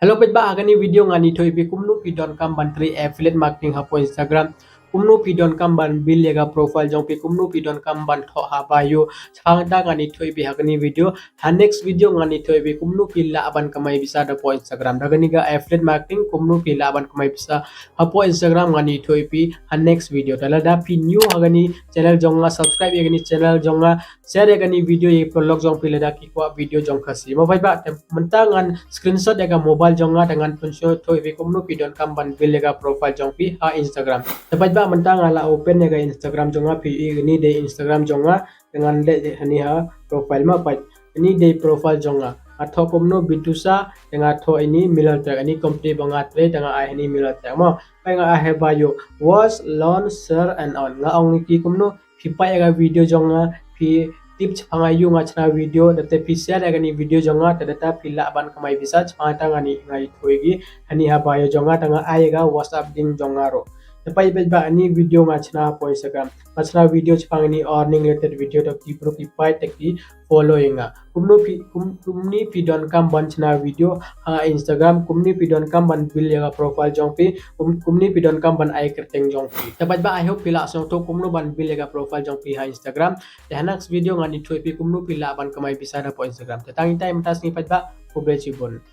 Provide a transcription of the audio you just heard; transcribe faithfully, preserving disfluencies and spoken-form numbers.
Hello paidbah, ha kane ka video ngan ïathuh ïa phi kumno phi donkam ban trei affiliate marketing hapoh Instagram. Kumno phi donkam ban build ïa ka profile jong phi, kumno phi donkam ban thoh ha bio. Shaphang kata ngan ïathuh ïa phi ha kane ka video. Ha next video ngan ïathuh ïa phi kumno phi lah ban kamai pisa da hapoh Instagram. Da kane ka affiliate marketing kumno phi lah ban kamai pisa hapoh Instagram ngan ïathuh ïa phi ha next video. Te lada phi new ha kane ka channel jong nga, subscribe ïa kane ka channel jong nga, share ïa kane ka video ïa ki paralok jong phi lada ki kwah video jong Khasi. Mo paidbah, te mynta ngan screenshot ïa ka mobile jong nga te ngan pynshow ïa phi kumno phi donkam ban build ïa ka profile jong phi ha Instagram. Te paidbah, mynta nga la open ïa ka Instagram jong nga, phi ïohi kane dei Instagram jong nga, te ngan leit hangne ha profile mo paid. Hangne dei profile jong nga. Nga thoh kumno Bitusa, te nga thoh hangne Middlesex, hangne company ba nga trei, te nga ai hangne Middlesex mo. Paid, nga ai ha bio, watch, learn, share and earn. Nga ong ïa ki kumno phi peit ïa ka video jong nga, phi tip shaphang aïu nga shna video, da te phi share ïa kane ka video jong nga, te da te phi lah ban kamai pisa. Shaphang kata ngan ïa, ngan ïathuh ïa ki hangne ha bio jong nga, te nga ai ïa ka WhatsApp link jong nga ruh. Te paid, paidbah, hangne video nga shna hapoh Instagram. Nga shna video shaphang hangne earning related video, da ki briew ki peit, da ki follow ïa nga. Kumno phi, kum, kumne phi donkam ban shna video ha Instagram, kumne phi donkam ban build ïa ka profile jong phi, kum, kumne phi donkam ban ai kyrteng jong phi. Te paidbah, I hope phi la sngewthuh kumno ban build ïa ka profile jong phi ha Instagram. Te ha next video ngan ïathuh ïa phi kumno phi lah ban kamai pisa da hapoh Instagram. Te tang ita mynta ka sngi paidbah, khublei shibun.